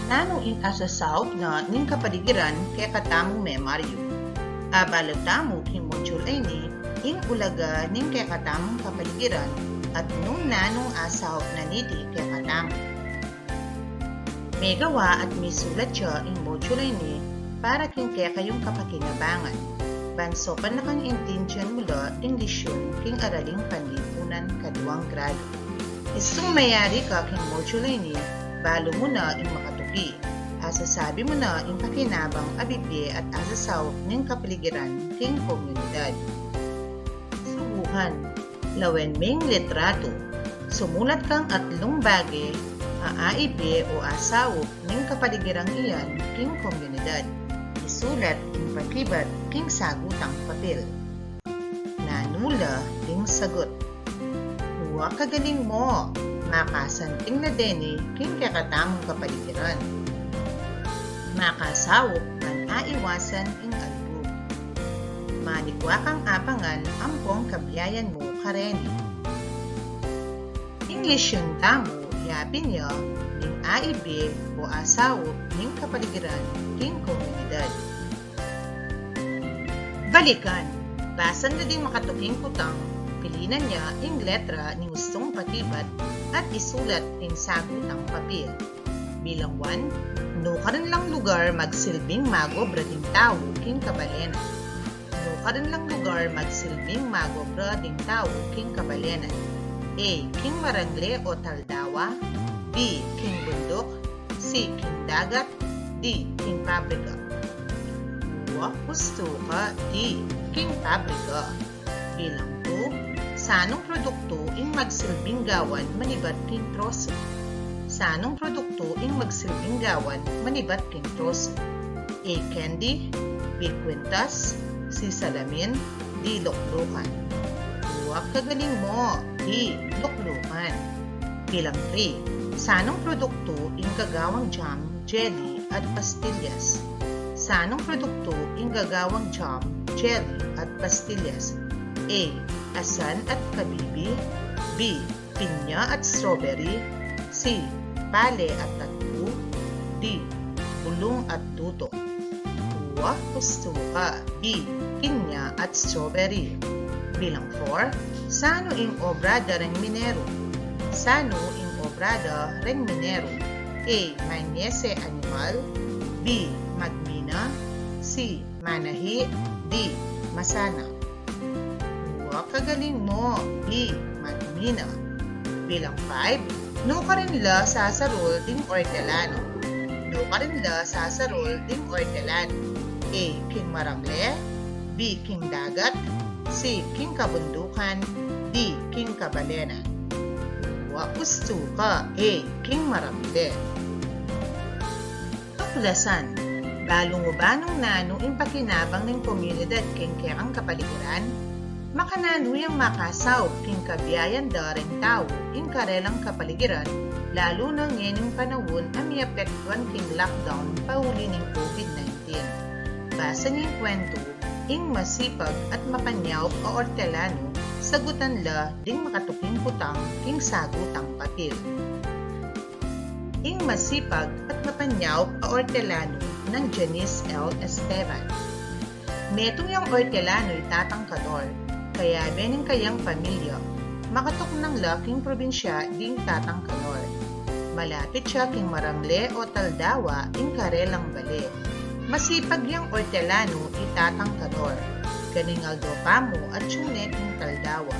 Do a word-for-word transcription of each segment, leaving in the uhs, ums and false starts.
Nanu ing asasaup na ning kapaligiran kekatamung memaryu? Abalu tamu king module a ini ing ulaga ning kekatamung kapaligiran at nung nanung asaup na niti kekatamu. Megawa at misulat ya ing module a ini para king kekayung kapakinabangan. Ban saupan na kang intindian mu la ing lesyun king araling panlipunan kaduang gradu. Istung mayari ka king module a ini, balu mu na ing makatuki. Asasabi mu na ing pakinabang a bibie at asasaup ning kapaligiran king komunidad. Subukan. Lawen meng litratu. Sumulat kang atlung bage a aibie o asaup ning kapaligirang iyan king komunidad. Isulat ing pakibat king sagutang papel. Nanu la ing sagut? Wa, kagaling mu! Makasanting na deni king kekatamung kapaligiran. Makasaup ban aiwasan ing albug. Manikwa kang abangan ampong kabiayan mu kareni. Ing lesyun tamu yapin ya ning aibie o asaup ning kapaligiran king komunidad. Balikan. Basan na ding makatuking kutang, pilinan ya ing letra ning ustung pakibat at isulat king sagutang papel. Bilang one, nukarin lang lugar magsilbing magobra ding tau king kabalenan? Nukarin lang lugar magsilbing magobra ding tau king kabalenan? A, king marangle o taldawa. B, king bunduk. C, king dagat. D, king pabrika. Wa, ustu ka. D, king pabrika. Bilang two, sanung produktu ing magsilbing gawan manibat king trosu? Sanung produktu ing magsilbing gawan manibat king trosu? A, candy. B, kwintas. C, salamin. D, luklukan. Wa, kagaling mu! D, luklukan. Bilang three, sanung produktu ing gagawang jam, jelly, at pastilyas? Sanung produktu ing gagawang jam, jelly, at pastilyas? A, asan at kabibi. B, pinya at strawberry. C, pale at tatku. D, bulung at duto. Wa, ustu ka. B, pinya at strawberry. Bilang four, sanu ing obra da reng minero? Sanu ing obra da reng minero? A, manyese animal. B, magmina. C, manahi. D, masana. Wa, kagaling mu! B, magmina. Bilang five, nukarin la sasarul ding ortelano? Nukarin la sasarul ding ortelano? A, king marangle. B, king dagat. C, king kabundukan. D, king kabalenan. Wa, ustu ka. A, king marangle. Tuklasan. Balu mu ba nung nanu ing pakinabang ning komunidad king kekang kapaligiran? Makananu yang makasaup king kabiayan da reng tau ing karelang kapaligiran, lalu na ngening panaun a miapektuan king lockdown pauli ning COVID nineteen? Basan ing kwentu ing masipag at mapanyaup a ortelano, sagutan la ding makatuking kutang king sagutang papel. Ing masipag at mapanyaup a ortelano nang Janice L. Esteban. Metung yang ortelano i Tatang Kanor, kayabe ning kayang pamilya, makatuknang la king probinsya ding Tatang Kanor. Malapit ya king marangle o taldawa ing karelang bale. Masipag yang ortelano i Tatang Kanor. Ganing aldo pa mu atiu ne king taldawa.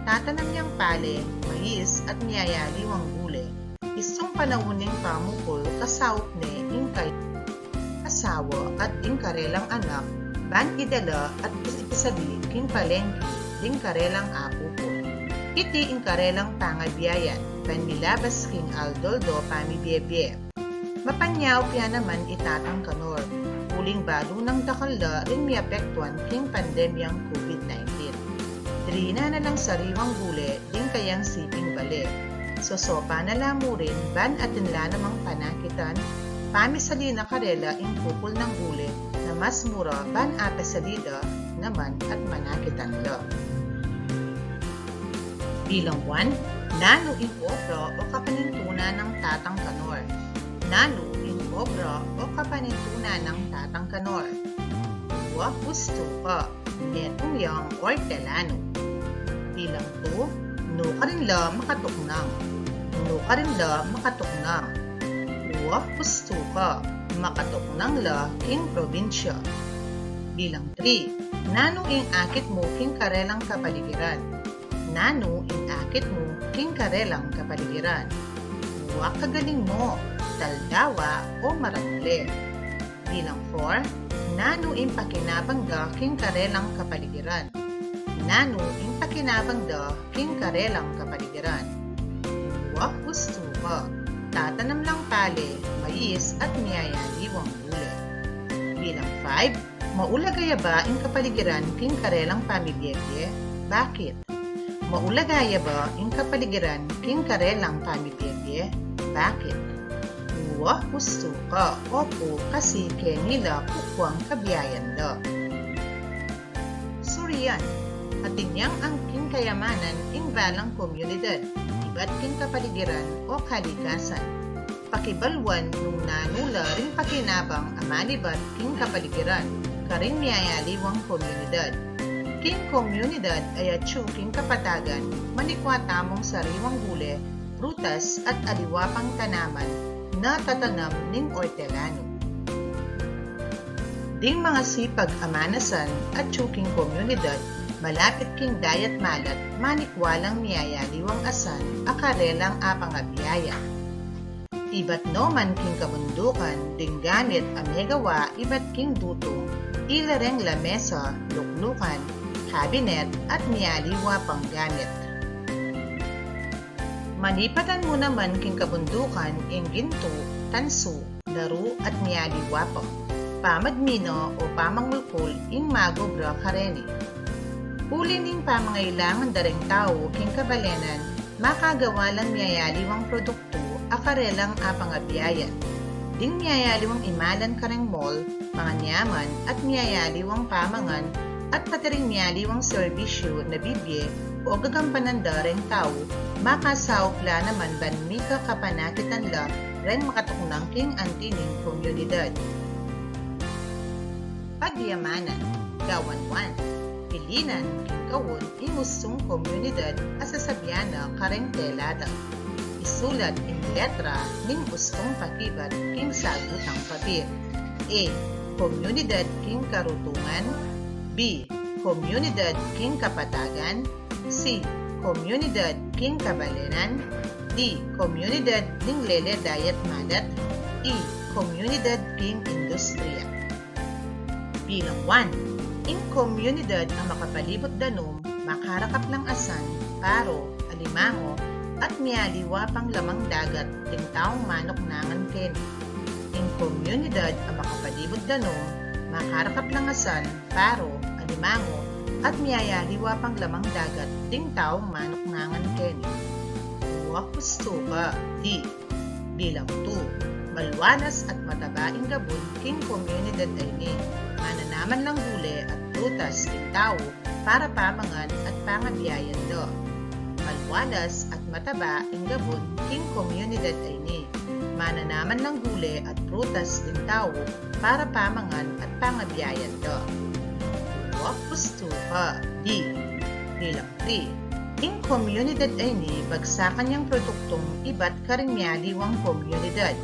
Tatanam yang pale, mais, at miyayaliwang gule. Istung panaun ning pamukul, kasaup ne ing kayang asawa at ding karelang anak ban idala at ipisabi king palengke ding karelang apupul. Iti ing karelang pangabiayan ban milabas king aldo-aldo pamibiebie. Mapanyaup ya naman i Tatang Kanor, uling balu nang dakal la ring miapektuan king pandemyang COVID nineteen. Dirinan na lang sariwang gule ding kayang siping bale. Sosopan na la mu rin ban atin la namang panakitan, pamisali na karela ing pukul nang gule na mas mura ban apasali da naman at manakitan la. Bilang one, nanu ing obra o kapanintunan nang Tatang Kanor? B, Nanu ing obra o kapanintunan nang Tatang Kanor? Uwa, ustu ka. Netum yang ortelano. Bilang two, nukarin la makatuknang? Nukarin la makatuknang? Uwa, ustu ka. Makatuknang la king probinsya. Bilang three, nanu ing akit mu king karelang kapaligiran? Nanu ing akit mu king karelang kapaligiran? Uwa, kagaling mu, taldawa o marangule. Bilang four, nanu ing pakinabang da king karelang kapaligiran? Nanu ing pakinabang da king karelang kapaligiran? Uwa, ustu ka. Tatanam lang pale, mais at miyayaliwang gule. Bilang five, maulaga ya ba ing kapaligiran king karelang pamibie-bie? Bakit? Maulaga ya ba ing kapaligiran king karelang pamibie-bie? Bakit? Uwa, ustu ka. Opu, kasi keni la kukuang kabiayan da. Surian, atin yang angking kayamanan ing balang komunidad ibat king kapaligiran o kalikasan. Pakibaluan nung nanu la ring pakinabang a manibat king kapaligiran karing miyayaliwang komunidad. King komunidad a yatsu king kapatagan, manikwa tamung sariwang gule, prutas at aliwa pang tanaman na tatanam ning ortelano. Ding mangasipag a manasan atsu king komunidad malapit king dayat malat, manikwa lang miyayaliwang asan a karelang apangabiayan. Ibat no man king kabundukan, ding gamit a megawa ibat king dutung, ila reng lamesa, luklukan, kabinet, at miyaliwa pang gamit. Manipatan mu naman king kabundukan ing gintu, tansu, daru, at miyaliwa pa. Pamadmina o pamangulkul ing magobra kareni. Uli ning pamangailangan da reng tau king kabalenan, makagawa lang miyayaliwang produktu a karelang apangabiayan. Ding miyayaliwang imalan kareng mall, panganyaman, at miyayaliwang pamangan, at pati ring miyaliwang serbisyu na bibie o gagampanan da reng tau, makasaup la naman ban mika kapanakitan la reng makatuknang king anti ning komunidad. Pagyamanan, gawan one. Pilinan king kaun ing ustung komunidad a sasabyan na kareng telada. Isulat ing letra ning ustung pakibat king sagutang papir. A, komunidad king karutungan. B, komunidad king kapatagan. C, komunidad king kabalenan. D, komunidad ning lele dayat malat. E, komunidad king industriya. Bilang one, ing komunidad a makapalibut danum, makarakap lang asan, paro, alimango, at miyaliwa pang lamang dagat ding taung manuknangan keni. Ing komunidad a makapalibut danum, makarakap lang asan, paro, alimango, at miyayaliwa pang lamang dagat ding taung manuknangan keni. Uwa, ustu ka. D. Bilang two, malwalas at mataba ing gabun king komunidad a ini. Mananaman lang gule at prutas ing tau para pamangan at pangabiayan da. Malwalas at mataba ing gabun king komunidad a ini. Mananaman lang gule at prutas ing tau para pamangan at pangabiayan da. Uwa, ustu ka. D. Bilang three, ing komunidad a ini bagsakan yang produktung ibat karing miyaliwang komunidad.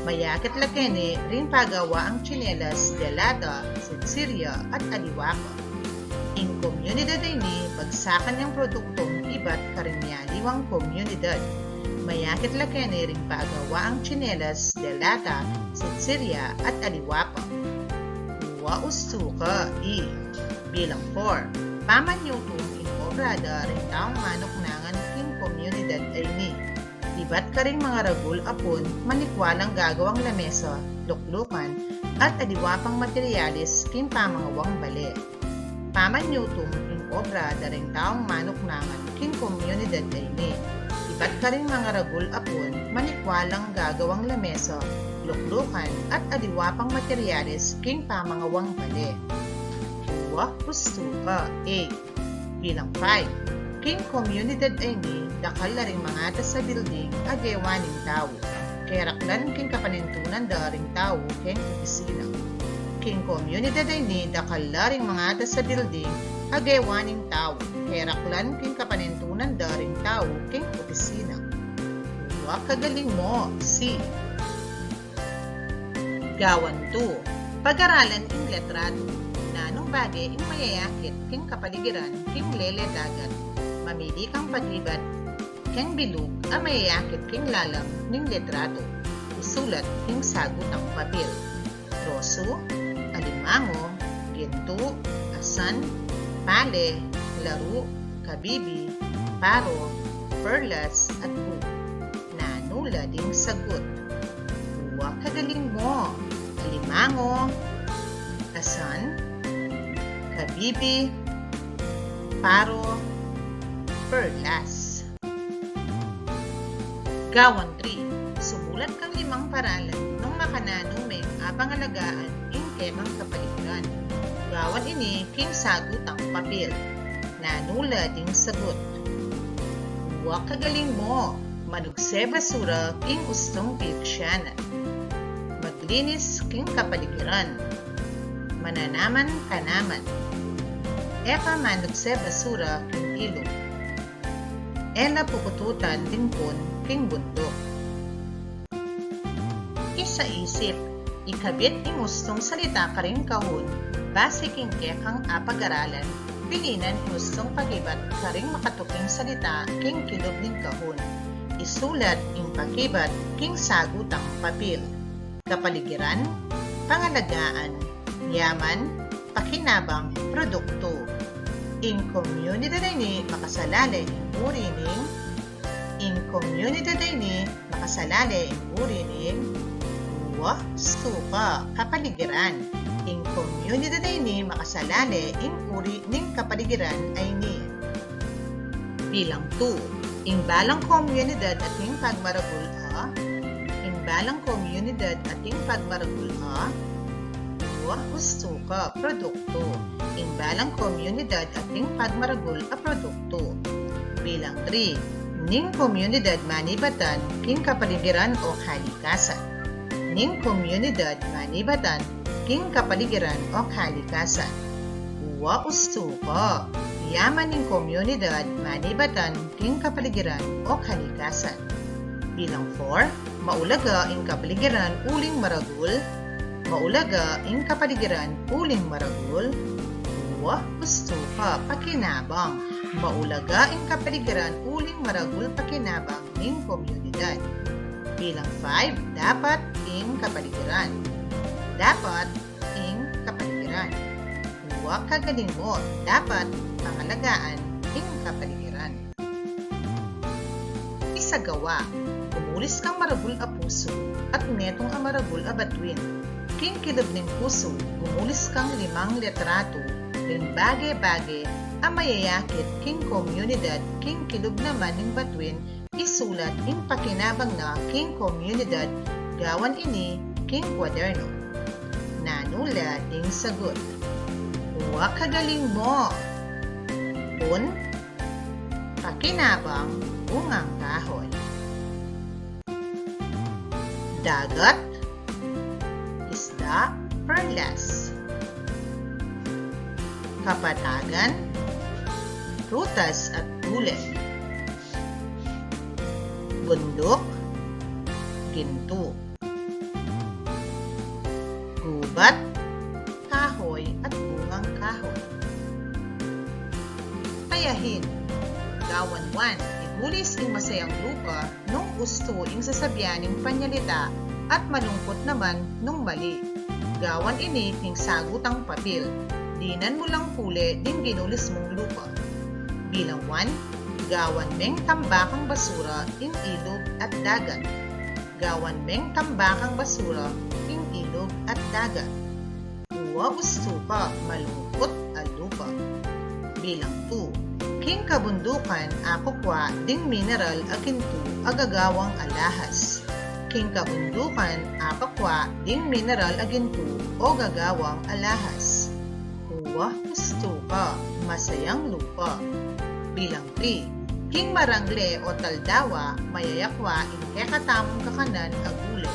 Mayakit la keni ring pagawaang tsinelas, de lata, sitsiria, at aliwa pa. Ing komunidad a ini bagsakan yang produktung ibat karing miyaliwang komunidad. Mayakit la keni ring pagawaang tsinelas, de lata, sitsiria, at aliwa pa. Uwa, ustu ka. E. Bilang four, pamanyutum ing obra da ring taung manuknangan king komunidad a ini. Ibat karing mangaragul a pun, manikwa lang gagawang lamesa, luklukan, at aliwa pang materyales king pamangawang bale. Pamanyutum ing obra da ring taung manuknangan king komunidad a ini. Ibat karing mangaragul a pun, manikwa lang gagawang lamesa, luklukan, at aliwa pang materyales king pamangawang bale. Uwa, ustu ka. A. Bilang five, king komunidad a ini, dakal la ring mangatas a building a gewa ning tau. keraklan king kapanintunan da ring tau king opisina. King komunidad a ini, dakal la ring mangada sa building a gewa ning tau, keraklan king kapanintunan da ring tau king opisina. Wa kagaling mo, C. Gawan two, pag-aralan ing litratu. Nanung bage ing mayayakit king kapaligiran king lele dagat? Mamili kang pakibat king bilug a mayayakit king lalam ning litratu. Isulat king sagutang papil. Trosu, alimango, gintu, asan, pale, laru, kabibi, paro, perlas, at bu. Nanu la ding sagut? Wa kagaling mo. Alimango, asan, kabibi, paro, perlas. Gawan three, sumulat kang limang paralan nung makananu meng apangalagaan ing kekang kapaligiran. Gawan ini king sagutang papil. Nanu la ding sagut? Wa kagaling mo. Manugse basura king ustung piyuksianan. Maglinis king kapaligiran. Mananaman tanaman. E ka manugse basura king ilug. E la pupututan ding pun king bunduk. Isaisip, ikabit ing ustung salita karing kahun base king kekang apag-aralan. Pilinan ing ustung pakibat karing makatuking salita king kilub ning kahun. Isulat ing pakibat king sagutang papil. Kapaligiran, pangalagaan, yaman, pakinabang, produktu. Ing komunidad a ini makasalale ing uri ning, ing komunidad a ini makasalale ing uri ning, wa, ustu ka, kapaligiran. Ing komunidad a ini makasalale ing uri ning kapaligiran a ini. Bilang two, ing balang komunidad ating pagmaragul a, ing balang komunidad ating pagmaragul a, wa, ustu ka, produktu. Ing balang komunidad ating pagmaragul a produktu. Bilang three, ning komunidad manibatan king kapaligiran o kalikasan. Ning komunidad manibatan king kapaligiran o kalikasan. Wa, ustu ka. Yaman ning komunidad manibatan king kapaligiran o kalikasan. Bilang four, maulaga ing kapaligiran uling maragul. Maulaga ing kapaligiran uling maragul. Wa, ustu ka, pakinabang. Maulaga ing kapaligiran uling maragul, pakinabang ning komunidad. Bilang five, dapat ing kapaligiran. Dapat ing kapaligiran. Wa, kagaling mo, dapat pangalagaan ing kapaligiran. Isagawa, gumulis kang maragul a pusu at metung a maragul a batuin. King kilub ning pusu, gumulis kang limang litratu ring bage-bage a mayayakit king komunidad. King kilub naman ning batuin, isulat ing pakinabang na king komunidad. Gawan ini king kwaderno. Nanu la ding sagut? Wa, kagaling mo. Un, pakinabang, bungang kahoy. Dagat, isda, perlas. Kapatagan, prutas at gulay. Bunduk, gintu. Gubat, kahoy at bungang kahoy. Payahin. Gawan one, igulis ing masayang lupa nung ustu ing sasabian ning panyalita at malungkut naman nung mali. Gawan ini king sagutang papil. Dinan mu lang pule ding ginulis mung lupa. Bilang one, gawan meng tambakang basura ing ilug at dagat. Gawan meng tambakang basura ing ilug at dagat. Wa, ustu ka, malungkut a lupa. Bilang two, king kabundukan akukua ding mineral a gintu a gagawang alahas. King kabundukan akukua ding mineral a gintu o gagawang alahas. Wa, ustu ka, masayang lupa. Bilang three, King marangle o taldawa, mayayakwa ing kekatamung kakanan a gule,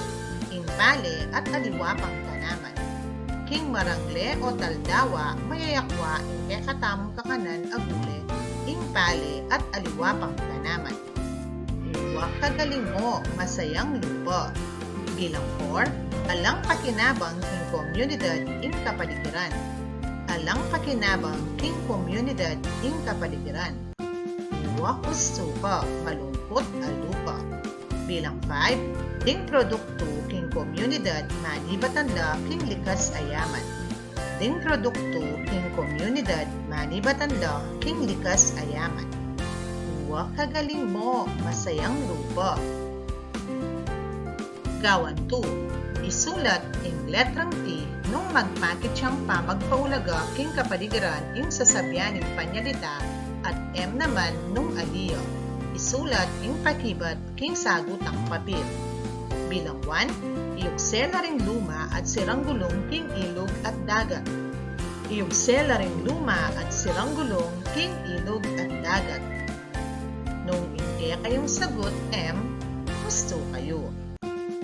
ing pale at aliwa pang tanaman. King marangle o taldawa, mayayakwa ing kekatamung kakanan a gule, ing pale at aliwa pang tanaman. Uwa, kagaling mo, masayang lupa. Bilang four, alang pakinabang king komunidad ing kapaligiran. Alang pakinabang king komunidad ing kapaligiran. Uwa, hustu ka, malungkut a lupa. Bilang five, ding produktu king komunidad manibatan la king likas a yaman. Ding produktu king komunidad manibatan la king likas a yaman. Uwa, kagaling mo, masayang lupa. Gawan two, isulat ing letrang T nung magpakit yang pamagpaulaga king kapaligiran ing sasabian ning panyalita at M naman nung ali ya. Isulat ing pakibat king sagutang papil. Bilang one, iyugse la ring luma at sirang gulung king ilug at dagat. Iyugse la ring luma at sirang gulung king ilug at dagat. Nung e kayung sagut M, hustu kayu.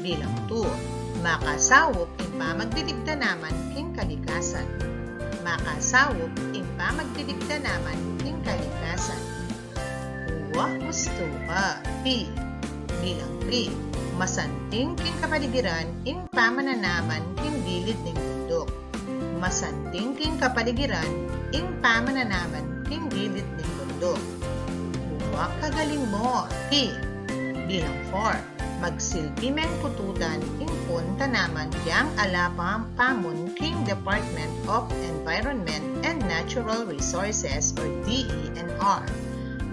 Bilang two, makasaup ing pamagdidigda naman king kalikasan. Makasaup ing pamagdidigda naman king kalikasan. Uwa, hustu ka. P. Bilang three, masanting king kapaligiran ing pamananaman king gilid ning bunduk. Masanting king kapaligiran ing pamananaman king gilid ning bunduk. Uwa, kagaling mo. T. Bilang four, magsilbi meng pututan ing pun tanaman yang ala pa pamun king Department of Environment and Natural Resources or D E N R.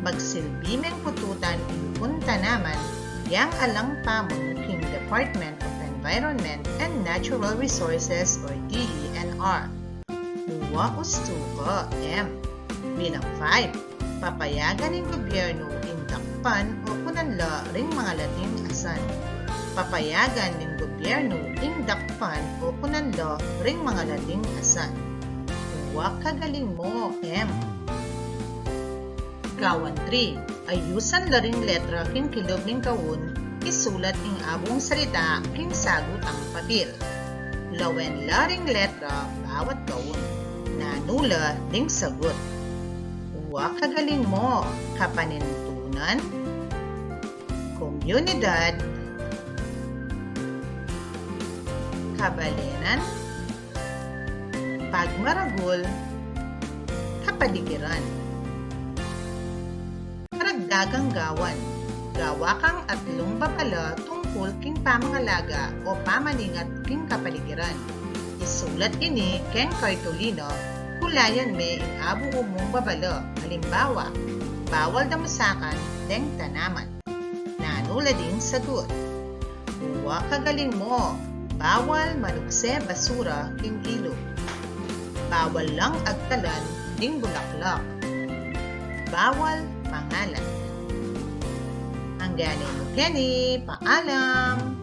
Magsilbi meng pututan ing pun tanaman yang alang pamun king Department of Environment and Natural Resources or D E N R. Uwa, hustu ka. M. Bilang five, papayagan ning gobyernu ing dakpan o kunan la ring mangalating asan. Papayagan ning gobyernu ing dakpan o kunan la ring mangalating asan. Uwa, kagaling mo, M. Gawan three, ayusan la ring letra king kilub ning kaun, isulat ing abung salita king sagutang papil. Lawen la ring letra bawat kaun. Nanu la ding sagut? Uwa, kagaling mo. Kapanintunan, komunidad, kabalenan, pagmaragul, kapaligiran. Karagdagang gawan, gawa kang atlung babala tungkul king pamangalaga o pamaningat king kapaligiran. Isulat ini keng kartulina, kulayan me ing abumu mung babala, alimbawa, bawal damusakan deng tanaman. Nanu la ding sagut? Uwa, kagaling mo. Bawal manugse basura king ilug. Bawal lang agtalan ding bulaklak. Bawal mangalat. Angganin mu keni, paalam.